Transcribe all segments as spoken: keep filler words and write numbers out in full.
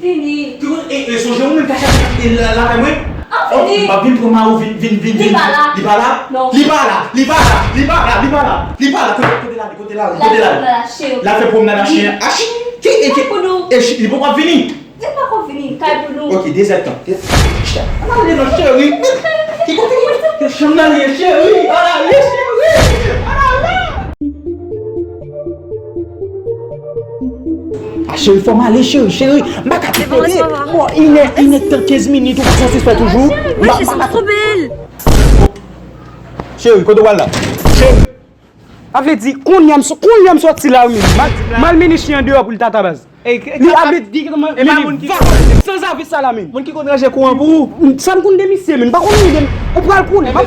Vini. Ki kote, e, e, sonje ou menm ka chache e, la, lakay mwen? An fini. M ap vin pran mari w, vin, vin, vin, vin. Li pa la. Li pa la? Non. Li pa la, li pa la, li pa la, li pa la, li pa la. Kote, kote l ale, kote l ale, kote l ale? L al fè pwomnad a chen. L al fè pwomnad a chen. A chen. Ki, e, ki, Pou nou. E ch-, li poko ap vini? Li pa ko vini, kay pou nou. Ok, dezèdtan. Chita. An ale non, cheri. Ki kote? Ki chanm nan ye, cheri? An ale, cheri. An ale. A cheri, fò m ale, cheri, cheri. M pa ka te kote. Bon, inè, inè tan kenz minit, ou pa santi fè toujou. M pa, m pa ka. Cheri, kote w al la? Cheri. A vle di, kounye a m sò-, kounye a m sòti la wi menm. M al, m al mennen chen an deyò pou l tata baz. Li a vle di, men li vagabon, sanzavi sa la menm. Moun ki konn ranje kouran pou ou. Sa m konn de misye menm, m pa konn anyen de m. Ou pral konnen. M ap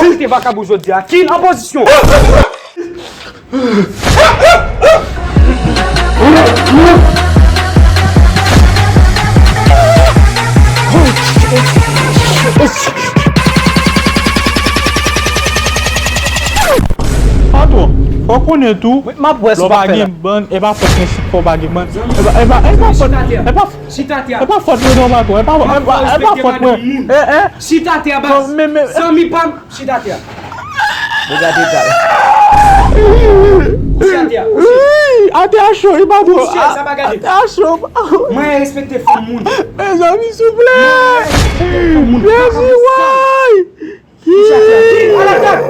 kite vakabon jodi a. Kin an pozisyon. Patwon, fò w konnen tou, lè w pa gen bann, e pa fòt mwen si fò w pa gen bann. E pa, e pa, e pa fòt, e pa, e pa fòt mwen non, patwon, e pa, e pa, e pa fòt mwen. Eh, eh. Chita atè a baz. Zanmi pa m, chita atè a. Chita atè a. Atè a cho, e pa dwòl. Atè a cho. Mwen respekte fanm moun. Mezanmi, souple. Jezi, way. Ala gad.